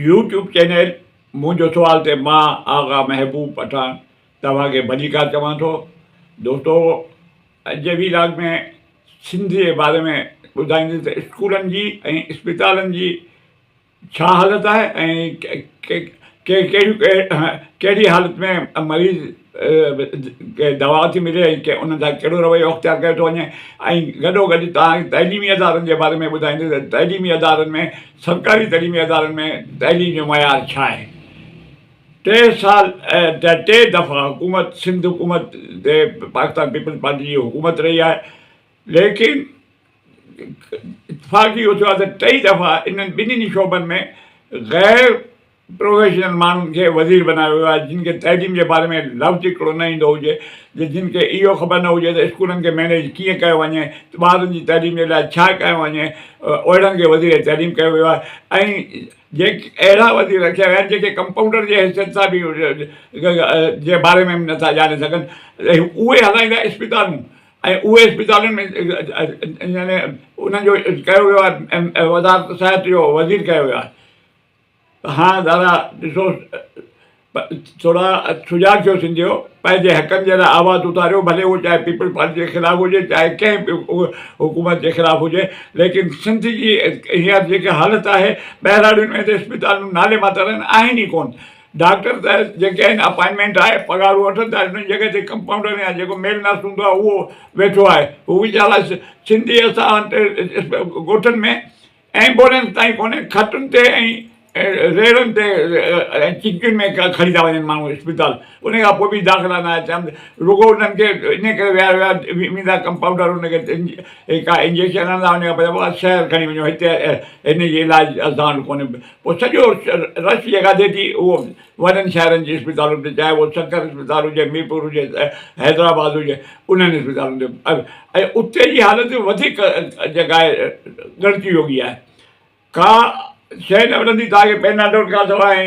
YouTube channel منهنجو سوال تي مان آغا محبوب پٺاڻ توهان کي ڀليڪار چوان ٿو. دوستو اڄ جي وي لاگ ۾ سنڌ جي باري ۾ ٻڌائيندس ته اسڪولن جي ۽ اسپتالن جي ڇا حالت آهي ۽ ڪهڙي حالت ۾ مريض کي دوا ٿي ملي ۽ انهن سان ڪهڙو رويو اختيار ڪيو ٿو وڃي ۽ گڏو گڏ توهان کي تعليمي ادارن جي باري ۾ ٻڌائيندس ته تعليمي ادارن ۾ سرڪاري تعليمي ادارن ۾ تعليم جو معيار ڇا آهي. ٽي سال ٽي دفعا حڪومت سنڌ حڪومت تي پاڪستان پيپلز پارٽي جي حڪومت رهي آهي ليڪن اتفاق اهو ٿيو آهي ته ٽئي دفعا انهن ٻنهي شعبن ۾ غير پروفيشنل ماڻهن کي وزير بنايو ويو آهي جن کي تعليم جي باري ۾ لفظ هڪڙو نه ايندو هجي جن کي اهو خبر نه هجي ته اسڪولن کي مينيج ڪيئن ڪيو وڃي ٻارن جي تعليم جي لاء ڇا ڪيو وڃي اهڙن کي وزير تعليم ڪيو ويو آهي ۽ جيڪي اهڙا وزير رکيا ويا آهن جيڪي ڪمپائونڊر جي حيثيت سان به جي باري ۾ به نٿا ڄاڻي سگهن اهي هلائيندا اسپتالون ۽ اهي اسپتالن ۾ يعني انهن جو ڪيو ويو آهي وزارت صحت جو وزير ڪيو ويو آهي هاڻ دادا ڏسو ٿورا سجاڳ ٿيو سنڌيو پنهنجي حقن جي لاء آواز اٿاريو ڀلي اهو چاهي پيپلز پارٽي جي خلاف هجي چاهي ڪنهن به حڪومت جي خلاف هجي ليڪن سنڌ جي هينئر جيڪا حالت آهي ٻهراڙين ۾ ته اسپتالون نالي ماتر آهن آهن ئي ڪون ڊاڪٽر ته جيڪي آهن اپائنٽمينٽ آهي پگهارون وٺن ٿا انهن جڳهه تي ڪمپائونڊر يا جيڪو ميل نرس هوندو آهي اهو ويٺو آهي هو ويچارا سنڌي اسان ڳوٺن ۾ ايمبولينس تائين ڪونهي، کٽن تي ۽ ريڙهن تي ۽ چنڪين ۾ کڻي ٿا وڃن ماڻهو اسپتال، ان کان پوء به داخلا ناهي ٿين، رڳو انهن کي ان ڪري ويهاريو آهي ويندا ڪمپائونڊر ان کي ڪا انجيڪشن هڻندا ان کان پوء شهر کڻي وڃو هتي هن جي علاج اسان وٽ ڪونهي پوء سڄو رش جيڪا ٿئي ٿي اهو وڏن شهرن جي اسپتالن تي چاهي اهو سکر اسپتال هجي، ميرپور هجي، حيدرآباد هجي انهن اسپتالن تي ۽ اتي جي حالت وڌيڪ جيڪا آهي ڳڻتي جوڳي آهي. ڪا شيء نه ملندي توهان کي پيناڊول کان سواء ۽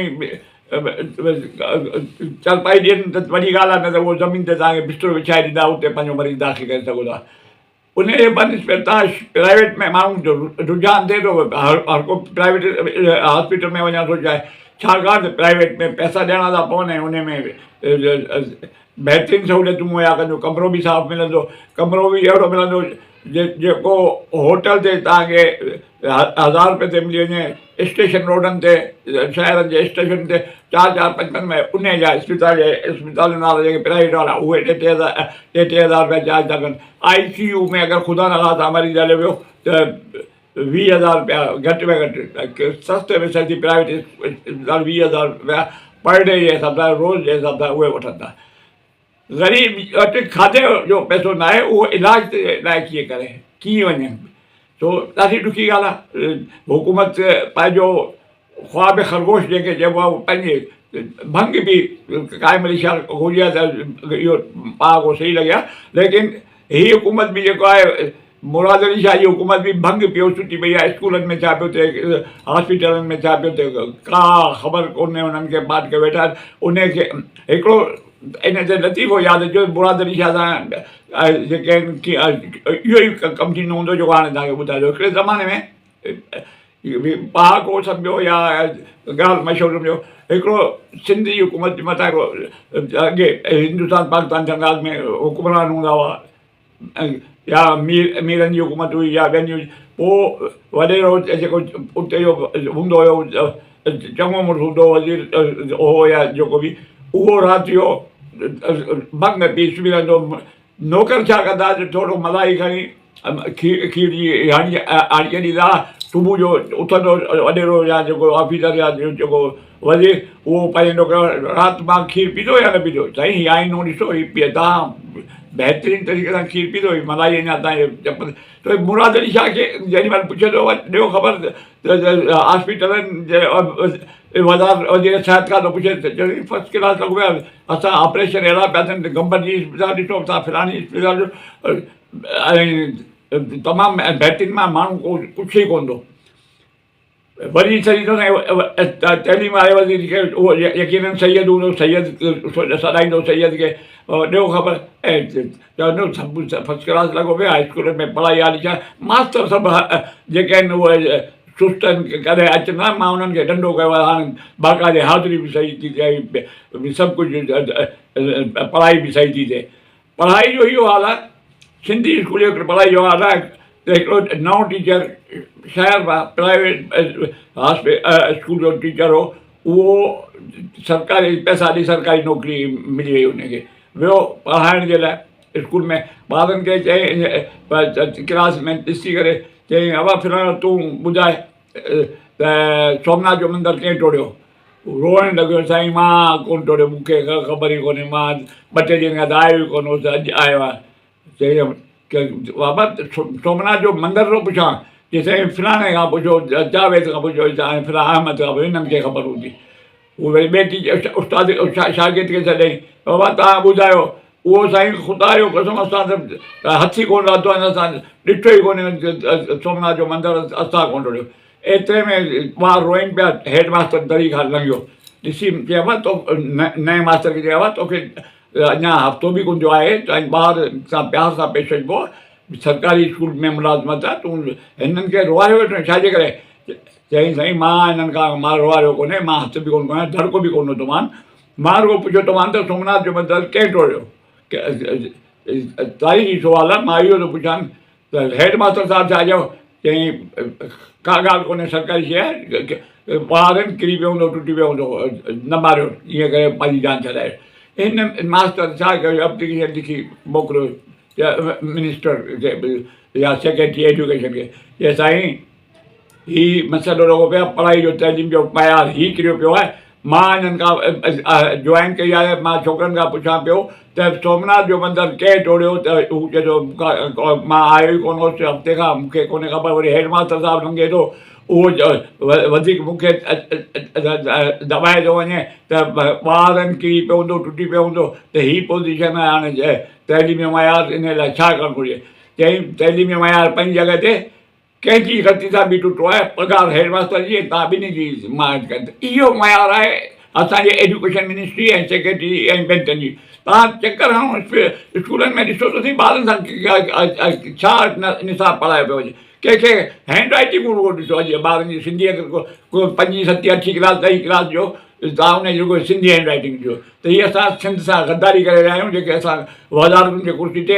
چرپائي ڏين ته وڏي ڳالهه آهي نه ته اهو زمين تي توهان کي بسترو وڇائي ڏيندا اتي پنهنجو مريض داخل ڪري سگهو ٿا. انهيء جي بنسبت تان پرائيويٽ ۾ ماڻهن جو رجحان ٿئي ٿو، هر ڪو پرائيويٽ هاسپيٽل ۾ وڃڻ ٿو چاهي، ڇاڪاڻ ته پرائيويٽ ۾ پئسا ڏيڻا ٿا پون ۽ انهي ۾ بهترين سهوليتون مهيا ڪندو، ڪمرو به صاف ملندو، ڪمرو به اهڙو ملندو جيڪو هوٽل تي توهان کي هزار روپئي تي ملي وڃي، اسٽيشن روڊن تي شهرن جي اسٽيشن تي چار چار پنج پنج ۾ انهي جا اسپتال جي اسپتالن وارا جيڪي پرائيويٽ وارا اهي ٽي ٽي هزار ٽي ٽي هزار روپيا چارج ٿا ڪن. آء سي يو ۾ اگر خدا نخواسته مريض هليو ويو ته 20 هزار روپيا گهٽ ۾ گهٽ سستي ۾ سستي پرائيويٽ اسپتال 20 هزار روپيا پر ڊي جي حساب سان روز جي حساب سان اهي وٺن ٿا. غريب وٽ کاڌي جو پئسو ناهي اهو علاج لاء ڪيئن ڪري ڪيئن وڃي سو ڏاڍي ڏکي ڳالهه آهي حڪومت پنهنجو خواب خرگوش جنهن کي چئبو آهي پنهنجي ڀنگ به قائم علي شاهه هجي ها ته اهو پهاڪو صحيح لڳي ها ليڪن هي حڪومت به جيڪو آهي مراد علي شاهه جي حڪومت به ڀنگ پيو ڇٽي پئي آهي اسڪولن ۾ ڇا پيو ٿئي هاسپيٽلن ۾ ڇا پيو ٿئي ڪا خبر ڪونهي انهن کي پاٽ ڪيو ويٺا آهن ان کي هڪڙو ان تي لطيفو ياد اچيو مراد علي شاهه سان جيڪي آهن اهو ئي ڪم ٿيندو هوندو جيڪو هاڻي توهان کي ٻڌايو هڪڙي زماني ۾ پهاڪو سمجهو يا ڳالهه مشهور سمجهو هڪڙو سنڌ جي حڪومت جي مٿان هڪڙو اڳي هندستان پاڪستان ٿيڻ کان اڳ ۾ حڪمران هوندا هئا يا مير ميرن جي حڪومت هئي يا ٻين جي پوء وڏيرو جيڪو اتي جو هوندو هيو چڱو مڙس هوندو هو وزير هو يا جيڪو به اهو رات جو ڀنگ پي سمهي رهندو هو نوڪر ڇا ڪندا جو ٿورو ملائي کڻي کير کير جي هاڻي آڻي ڏيندا هئا صبح جو اٿندو وڏيرو يا جيڪو آفيسر يا جيڪو وزير اهو پنهنجي نوڪر رات مان کير پيتو يا نه پيتو سائين هي آئينو ڏسو هي پي تان بهترين طريقي سان کير پيتو هي ملائي اڃا تائين چپ ته مراد علي شاهه کي جيڏي مهل پڇي ٿو ڏيو خبر ته هاسپيٽلن جي وزارت وزير صحت کان ٿو پڇي ته چوي فرسٽ ڪلاس لڳو پيو آهي اسان آپريشن اهڙا پيا ٿين گمبٽ جي اسپتال ڏسو اسان فلاڻي اسپتال ڏسو ۽ تمام بهترين مان ماڻهو ڪو پڇي ئي ڪونه ٿو وري سڄي ٿو تعليم واري وزير کي اهو يقينن سيد هوندو سيد سڏائيندو سيد کي ڏيو خبر ۽ چوندو سڀ فرسٽ ڪلاس لڳو پيو آهي اسڪول ۾ پڙهائي آهي ڇا ماستر سڀ جيڪي آهن اهي سست آهن ڪڏهن اچن ٿا مان انهن کي ڏنڊو ڪيو آهي هاڻي باقاعدي حاضري به صحيح ٿي ٿئي سڀ ڪجهه پڙهائي به صحيح ٿي ٿئي پڙهائي جو اهو حال آهي سنڌي اسڪول جو هڪڙو پڙهائي جو حال آهي ته هڪڙو نئون ٽيچر شهر مان پرائيويٽ اسڪول جو ٽيچر هو اهو سرڪاري پئسا ڏئي سرڪاري نوڪري ملي وئي ان کي ويو پڙهائڻ جي لاء اسڪول ۾ ٻارن کي چيائين ڪلاس ۾ ڏسي ڪري چيائين ابا فلاڻو تون ٻڌاء ته سومناٿ جو مندر ڪنهن ٽوڙيو؟ روئڻ لڳو سائين مان ڪونه ٽوڙيو مون کي خبر ئي ڪونهي مان ٻه ٽي ڏينهن کان ته آيو ئي ڪونه هوس اڄ آيو آهيان. چيائين بابا سومناٿ جو مندر ٿو پڇان چي سائين فلاڻي کان پڇو جاويد کان پڇو ۽ فلاڻي احمد کان پڇو هنن کي خبر هوندي. هو وري ٻئي ٽيچر استاد شاگرد کي سڏيائين بابا توهان ٻڌايو اهو سائين خدا جو قسم اسان ته هٿ ئي ڪونه لاٿو آهي اسان ڏٺو ئي ڪونهي سومناٿ جو مندر اسان ڪونه ٽوڙيو ايتري ۾ ٻار روئن پيا هيڊ ماستر دري کان لنگهيو ڏسي چيو بابا تو نئين ماستر کي چيو بابا توکي اڃا هفتو به ڪونه ٿيو آهي ۽ ٻار سان پيار سان پيش اچبو سرڪاري اسڪول ۾ ملازمت آهي تون هنن کي روئاريو ويٺو آهين ڇاجي ڪري چيائين سائين مان هنن کان مان روئاريو ڪونهي مان هٿ به ڪونه کنيو دڙڪو به ڪونه ڏنومان مان رڳو پڇيو ٿومان ته سومناٿ جو مندر ڪنهن ٽوڙيو تاريخي سوال آهي مان اهو ٿو پڇان ته هيڊ ماستر صاحب ڇا چيو چيائين ڪا ڳالهه ڪونهي سرڪاري شيء آهي ٻارن ڪري پيو هوندو ٽٽي پيو هوندو نه ماريو ائين ڪري پنهنجي جان ڇڏائي هن ماستر ڇا ڪيو اپليڪيشن لکي موڪليو منسٽر کي يا سيڪريٽري ايجوڪيشن کي چي سائين هي مسئلو لڳو پيو آهي پڙهائي جو تعليم جو معيار هي ڪريو پيو آهي مان هنن کان جوائن ڪئي آهي مان ڇوڪرن کان پڇان پيو ته سومناٿ جو مندر ڪنهن ٽوڙيو ته هو چئي ٿو مان آيو ئي ڪونه هوس هفتي کان مون کي ڪونهي خبر وري هيڊ ماستر صاحب لنگهي ٿو اهو وڌيڪ مون کي دٻائي ٿو وڃي ته ٻارن ڪري پيو هوندو ٽٽي پيو هوندو ته هي پوزيشن آهي هاڻي تعليمي معيار ان لاء ڇا ڪرڻ گهرجي چيائين تعليمي معيار پنهنجي جڳهه تي ڪنهن جي غلطي سان به ٽٽو آهي پگهار هيڊ ماستر جي ۽ توهان ٻنهي جي مان اهو معيار آهي اسان جي ايجوڪيشن منسٽري ۽ سيڪريٽري ۽ بينڪن جي توهان چڪر هڻو اسڪولن ۾ ڏسو ته سهي ٻارن سان ڇا نصاب پڙهايو پيو وڃي ڪنهن کي هينڊ رائٽنگ رڳو ڏسو اڄ ٻارن جي سنڌي اگر ڪو پنجين ستين اٺين ڪلاس ڏهين ڪلاس جو توهان ان جي رڳو سنڌي هينڊ رائٽنگ ڏسو ته هي اسان سنڌ سان غداري ڪري رهيا آهيون جيڪي اسان وزارتن جي ڪرسي تي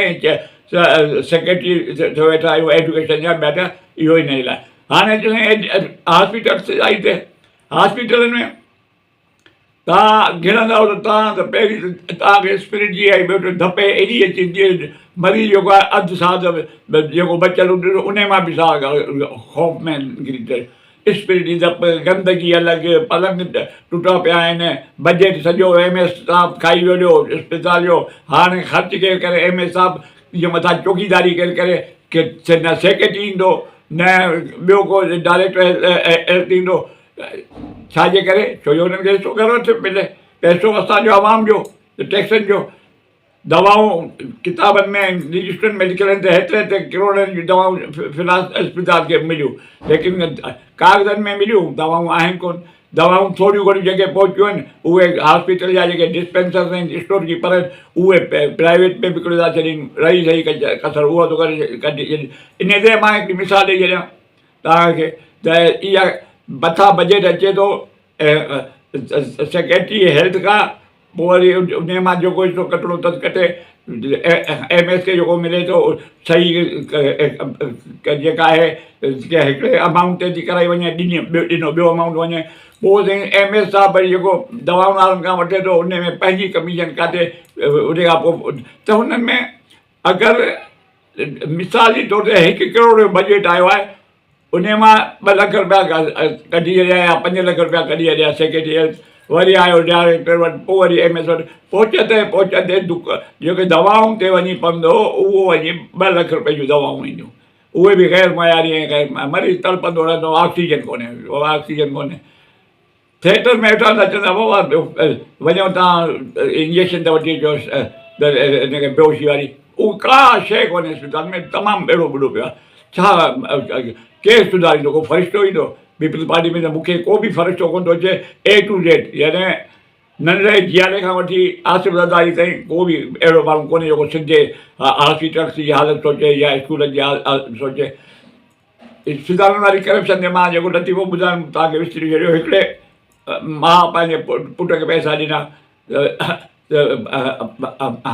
۽ سيڪريٽري ٿيو ويٺا آهيون ايجوڪيشن جا ٻيا ٽيا اهو ئي نه لاء هاڻي اچو سائين هاسپيٽلس آئي تي هاسپيٽلن ۾ تان گهڙندا ته تان ته پهرين تان کي اسپرٽ جي آئي ٻيو ڌپ ايڏي اچي ٿي مريض جيڪو آهي اڌ ساهه جيڪو بچيل هوندو ان مان به ساهه خوف ۾ نڪري ٿو اسپرٽ جي ڌپ، گندگي الڳ، پلنگ ٽٽا پيا آهن، بجيٽ سڄو ايم ايس صاحب کائي ويو ڏيو اسپتال جو، هاڻي خرچ ڪير ڪري ايم ايس صاحب جي مٿان چوڪيداري ڪير ڪري، نه سيڪريٽري ايندو نه ٻيو ڪو ڊائريڪٽر هيلٿ ايندو، ڇا جي ڪري ڇو جو انهن کي حصو گهڻو ٿو ملي، پئسو اسان جو عوام جو ٽيڪسن جو. دوائون ڪتابن ۾ ۽ رجسٽرن ۾ لکيل آهن ته هيتري هيتري ڪروڙن جون دوائون فلاس اسپتال کي مليون ليڪن ڪاغذن ۾ مليون دوائون آهن ڪون دوائون ٿوريون گهڻيون جيڪي پهچيون آهن اهي هاسپيٽل جا جيڪي ڊسپينسرز آهن اسٽور ڪيپر آهن اهي پرائيويٽ ۾ وڪڻي ٿا ڇڏين رهي سهي ڪسر اها ٿو ڪري ڪڍي ڇڏين ان تي مان هڪڙي مثال ڏئي ڇڏيان توهان کي ته اها مٿان بجيٽ اچي ٿو سيڪريٽري هيلٿ کان پوء وري انهي مان جيڪو حصو ڪٽڻو اٿس ڪٽي ايم ايس کي جيڪو ملي ٿو صحيح جيڪا آهي هڪڙي امائونٽ تي ٿي ڪرائي وڃي ڏني ٻيو ڏنو ٻيو امائونٽ وڃي پوء سائين ايم ايس صاحب وري جيڪو دوائن وارن کان وٺي ٿو ان ۾ پنهنجي ڪميشن ڪاٽي ان کان پوء ته هنن ۾ اگر مثال جي طور تي هڪ ڪروڙ جو بجيٽ آيو آهي انهيء مان ٻه لک رپيا ڪڍي ڇڏيا يا پنج لک رپيا ڪڍي ڇڏيا سيڪريٽري هيلٿ وري آيو ڊائريڪٽر وٽ پوء وري ايم ايس وٽ پهچندي پهچندي جيڪي دوائن تي وڃي پوندو اهو وڃي ٻه لک رپئي جون دوائون اينديون اهي به غير معياري ۽ غير مريض تڙپندو رهندو آڪسيجن ڪونهي آڪسيجن ڪونهي ٿيٽر ۾ ويٺا ته چوندا بابا وڃو تان انجيڪشن ته وٺي اچو هن کي بيهوشي واري اهو ڪا شيء ڪونهي اسپتال ۾ تمام ٻيڙو ٻڏو پيو آهي ڇا ڪير سڌاريندو ڪو فرشتو ايندو پيپلز پارٽي ۾ ته مون کي ڪو به فرشتو ڪونه ٿو اچي اي ٽو زيڊ يعني ننڍڙي جيالي کان وٺي آصف زرداري تائين ڪو به اهڙو ماڻهو ڪونهي جيڪو سنڌ جي هاسپيٽلس جي حالت سوچي يا اسڪولن جي حالت سوچي. اسپتالن واري ڪرپشن تي مان جيڪو لطيفو ٻڌايم توهان کي وسري ڇڏيو. هڪڙي ماء پنهنجي پٽ کي پئسا ڏنا،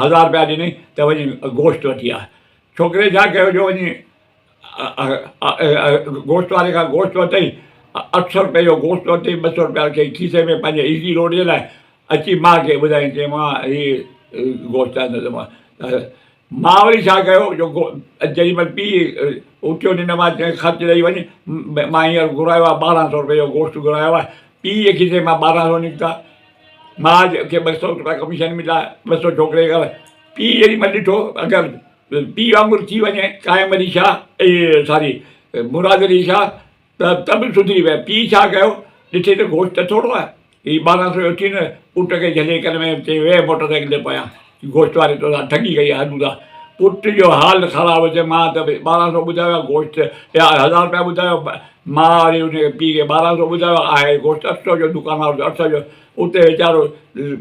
1000 رپيا ڏني ته وڃي گوشت وٺي آ. ڇوڪري ڇا ڪيو جو وڃي گوشت واري کان گوشت ورتائين، 800 رپئي جو گوشت ورتائين، 200 رپيا رکيائين کيسي ۾ پنهنجي ايزي روڊ جي لاء. اچي ماء کي ٻڌايائين، چيائين ماء هي گوشت آندو اٿم. ماء وري ڇا ڪيو جو جيڏي مهل پيء اٿيو ننڊ مان، چيائين خرچ ڏئي وڃ، مان هينئر گهرايو آهي 1200 رپئي جو گوشت گهرايو آهي. پيء جي کيسي مان 1200 نڪتا، ماء کي 200 رپيا ڪميشن مليا، 200 ڇوڪري کي. پيء جيڏي مهل ڏٺو اگر پيء وانگر ٿي وڃي قائم علي شاهه ساري مراد علي شاهه ته به سڌري ويا. پيء ڇا ڪيو، ڏٺي ته گوشت ته ٿورو آهي، هي 1200 جو اٿي نه پٽ کي جهلي ڪن ۾ چئي ويهه موٽر سائيڪل تي پويان، گوشت واري توسان ٺڳي ڪئي آهي هلون ٿا. پٽ جو حال خراب چئي مان ته 1200 ٻڌايو آهي گوشت يا 1000 رپيا ٻڌايو، ماء وري ان کي پيء کي 1200 ٻڌايو آهي گوشت 800 جو دڪان وارو ته 800 جو. اتي ويچارو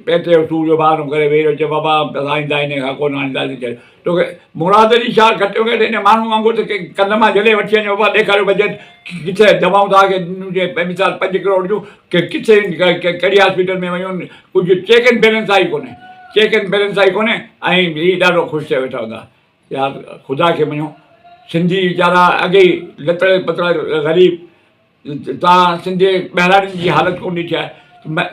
پيٽ جو سور جو بهانو ڪري ويهي رهيو، چئي بابا اسان آئنده انهيء کان ڪونه آڻينداسين. چئي توکي مراد علي شاهه گهٽ ۾ گهٽ ان ماڻهوء وانگر ته ڪنهن ڪنڌ مان جهلي وٺي وڃي بابا ڏيکاريو بجيٽ ڪٿي دوائون توهان کي ڏنيون جي مثال 5 ڪروڙ جون ڪٿي ڪهڙي هاسپيٽل ۾ ويون، ڪجهه چيڪ اينڊ بيلنس آهي ئي ڪونهي، چيڪ اينڊ بيلنس آهي ئي ڪونهي ۽ هي ڏاڍو خوش ٿيا ويٺا هوندا. يار خدا کي مڃو سنڌي ويچارا اڳي ئي لتڙ پتڙ غريب، توهان سنڌ جي ٻهراڙين جي حالت ڪونه ڏٺي آهي.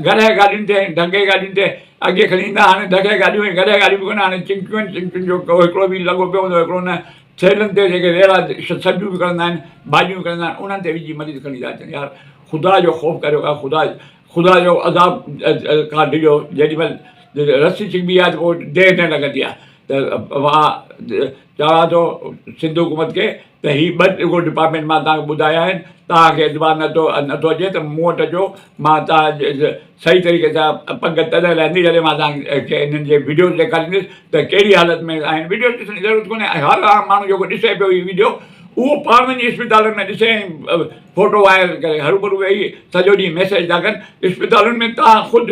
گڏهه گاڏين تي ۽ ڍڳي گاڏين تي اڳي کڻي ايندا، هاڻي ڍڳي گاڏيون ۽ گڏهه گاڏيون به ڪونه، هاڻي چنڪيون آهن، چنڪين جو ڪو هڪڙو ويل لڳو پيو هوندو هڪڙو نه. ٿيلهن تي جيڪي ريڙها سبزيون وڪڻندا آهن، ڀاڄيون وڪڻندا آهن، انهن تي وجهي مريض کڻي ٿا اچن. يار خدا جو خوف ڪريو ڪا خدا خدا جو عذاب کان ڊڄو. جيڏي مهل رسي ڇڪبي آهي ته پوء دير نه لڳندي آهي. ته مان چوان ٿو سنڌ حڪومت کي ته هي ٻه رڳو ڊپارٽمينٽ مان توهان کي ٻڌايا آهن، توهان کي اعتبار نٿو نٿو اچي ته مون وٽ اچو، مان توهان صحيح طريقي سان پنگت تڏهن لهندي جڏهن مان توهان کي انهن جي وڊيوز ڏيکاريندس ته ڪهڙي حالت ۾ آهن. وڊيوز ڏسڻ جي ضرورت ڪونهي، هر عام ماڻهو جيڪو ڏسي پيو هي وڊيو اهو پاڻ وڃي اسپتالن ۾ ڏسي ۽ فوٽو وائرل ڪري هروڀرو ويهي سڄو ڏينهن ميسيج ٿا ڪن. اسپتالن ۾ توهان خود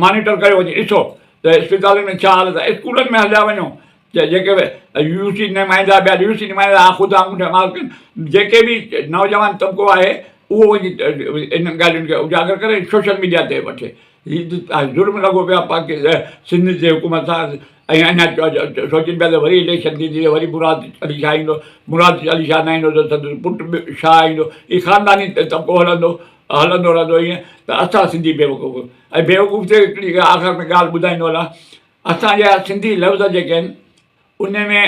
مانيٽر ڪريو وڃي ڏسو ته اسپتالن ۾ ڇا حالت آهي، اسڪولن ۾ هليا وڃو جيڪي به يو سي نمائندا ٻيا يو سي نمائندا خود آڱوٺا مار ڪن، جيڪي به نوجوان طبقو آهي اهو وڃي انهن ڳالهين کي اجاگر ڪري سوشل ميڊيا تي وٺي. هي ظلم لڳو پيو آهي پاڪستان سنڌ جي حڪومت سان ۽ اڃا سوچين پيا ته وري اليڪشن ٿيندي ته وري مراد علي شاهه ايندو، مراد علي شاهه نه ايندو ته سندس پٽ شاهه ايندو، هي خانداني طبقو هلندو هلندو رهندو ائين ته اسان سنڌي بيوقوف ۽ بيوقوف تي هڪڙي آخر ۾ ڳالهه ٻڌائيندو هلان، اسان جا سنڌي لفظ جيڪي آهن ان ۾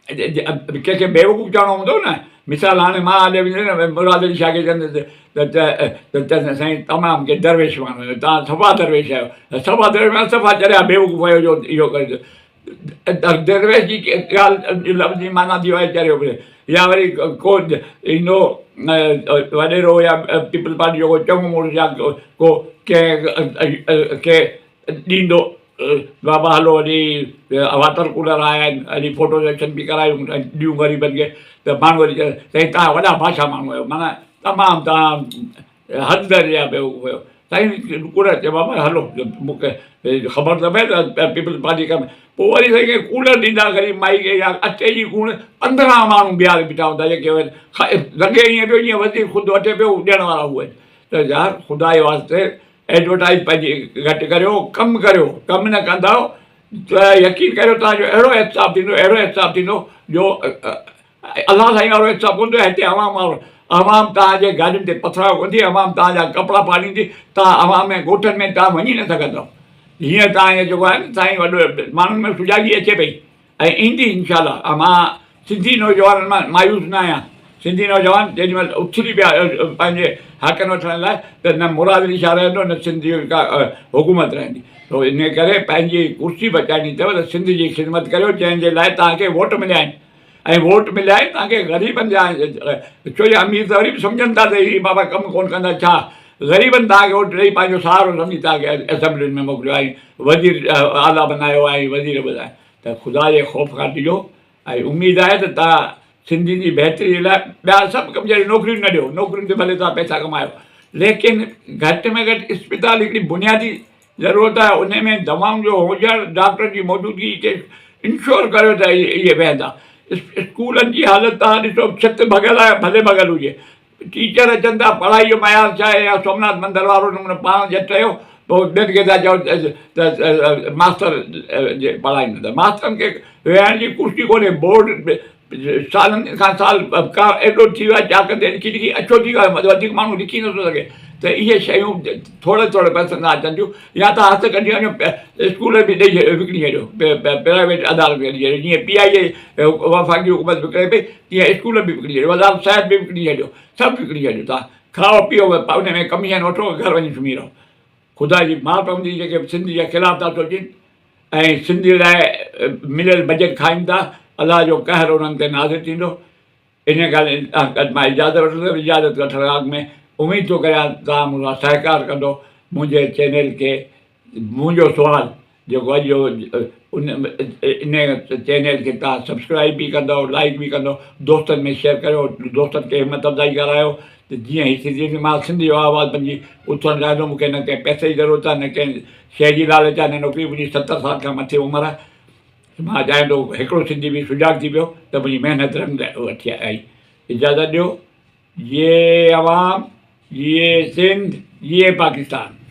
ڪنهن کي بيوقوف چوڻو هوندو نه، مثال هاڻي مان هليو ويندس نه مراد علي شاهه کي چوندس ته سائين تمام ڪي درويش ماڻهو آهيو توهان صفا درويش آهيو، صفا درويش معنيٰ صفا چريا بيوقوف آهيو جو اهو ڪري ٿو. درويش جي ڳالهه لفظ جي معنيٰ ٿي وئي چريو يا وري ڪو ايندو وڏيرو يا پيپلز پارٽي جو ڪو چڱو مڙس يا ڪو ڪنهن کي ڏيندو بابا هلو هلي واٽر ڪولر آيا آهن هلي فوٽو سيشن به ڪرايون ۽ ڏيون غريبن کي ته ماڻهو وري چون سائين توهان وڏا بادشاهه ماڻهو آهيو معنيٰ تمام توهان حد درجي جا بيوقوف آهيو سائين ڪولر چي بابا هلو مون کي خبر ته پئي ته پيپلز پارٽي ڪم پوء وري سائين کي ڪولر ڏيندا غريب مائي کي يا اٽي جي ڳوڻ 15 ماڻهو بيهاري بيٺا هوندا جيڪي لڳي ائين پيو جيئن وزير خود وٺي پيو ڏيڻ وارا هو آهن ته يار خدا جي واسطي ايڊورٽائيز پنهنجي گهٽ ڪريو ڪم ڪريو ڪم نه ڪندؤ ته يقين ڪريو توهان جو اهڙو احتساب ٿيندو اهڙو احتساب ٿيندو جو الله سائين وارو احتساب ڪونه ٿيندو هتي عوام وارو عوام توهان جي گاڏين تي پٿراء ڪندي عوام توهان جا ڪپڙا ڦاڙيندي توهان عوام ۾ ڳوٺن ۾ توهان وڃي نه سگهندؤ هينئر توهان جيڪو آهي نه سائين وڏو ماڻهن ۾ سجاڳي اچي پئي ۽ ايندي انشاء الله. مان سنڌي نوجوانن مان مايوس نه آهيان. سنڌي نوجوان جيڏي مهل اٿلي پيا پنهنجي حقن وٺڻ لاء ته نه مراد علي شاهه رهندو نه سنڌ جي ڪا حڪومت رهندي. سو ان ڪري پنهنجي ڪرسي بچائڻي اٿو ته سنڌ جي خدمت ڪريو جنهن جي لاء توهان کي ووٽ مليا آهن ۽ ووٽ مليا آهن توهان کي غريبن جا ڇو جو امير ته وري به سمجهن ٿا ته هي بابا ڪم ڪونه ڪندا ڇا غريبن توهان کي ووٽ ڏئي پنهنجو سهارو سمجهي توهان کي اسيمبلين ۾ موڪليو آهي وزير اعليٰ بنايو آهي وزير بنايو ته خدا جي خوف کان ڊڄو ۽ اميد آهي ته توهان سنڌين جي بهتري لاء ٻيا سڀ ڪم جهڙيون نوڪريون نه ڏيو، نوڪرين تي ڀلي توهان پئسا ڪمايو ليڪن گهٽ ۾ گهٽ اسپتال هڪڙي بنيادي ضرورت آهي ان ۾ دوائن جو هجڻ ڊاڪٽرن جي موجودگي کي انشور ڪريو ته اهي ويهندا. اسڪولن جي حالت توهان ڏسو ڇت ڀڳل آهي ڀلي ڀڳل هجي ٽيچر اچن ٿا پڙهائي جو معيار ڇا آهي يا سومناٿ مندر وارو نمونو پاڻ جي چيو پوء ٻين کي ٿا چئو ته ماستر جي پڙهائين نٿا ماسترن کي ويهڻ جي ڪرسي ڪونهي بورڊ سالن کان سال ڪا ايڏو ٿي ويو آهي چاڪ تي لکي لکي اڇو ٿي ويو آهي وڌيڪ ماڻهو لکي نٿو سگهي ته اهي شيون ٿوري ٿوري پئسن سان اچن ٿيون يا ته هٿ ڪڍي وڃو اسڪول به ڏئي ڇڏيو وڪڻي ڇڏيو پرائيويٽ ادارن کي ڏئي ڇڏيو جيئن پي آء اي وفاقي حڪومت وڪڻي پئي تيئن اسڪول به وڪڻي ڇڏيو وزارت صحت به وڪڻي ڇڏيو سڀ وڪڻي ڇڏيو تان کائو پيئو ان ۾ ڪميشن وٺو گهر وڃي سمهي رهو خدا جي مار پوندي جيڪي سنڌ جي خلاف ٿا سوچين ۽ سنڌ لاء مليل بجيٽ کائين ٿا الله جو قهر انهن تي نازل ٿيندو ان ڳالهه کان مان اجازت وٺندس اجازت وٺڻ کان اڳ ۾ اميد ٿو ڪريان توهان مون سان سهڪار ڪندو منهنجي چينل کي منهنجو سوال جيڪو اڄ جو ان ان چينل کي توهان سبسڪرائب به ڪندو لائڪ به ڪندو دوستن ۾ شيئر ڪريو دوستن کي همت افزائي ڪرايو ته جيئن هي سنڌي مان سنڌ جو آواز بنجي اٿڻ چاهيان ٿو مونکي نه ڪنهن پئسي جي ضرورت آهي نه ڪنهن شيء جي لالچ آهي نه نوڪري منهنجي 70 سال کان مٿي عمر آهي مان چاهيان ٿو هڪڙو سنڌي به سجاڳ ٿي پيو ته منهنجي محنت رنگ وٺي آئي. اجازت ڏيو. جيئي عوام، جيئي سنڌ، جيئي پاڪستان.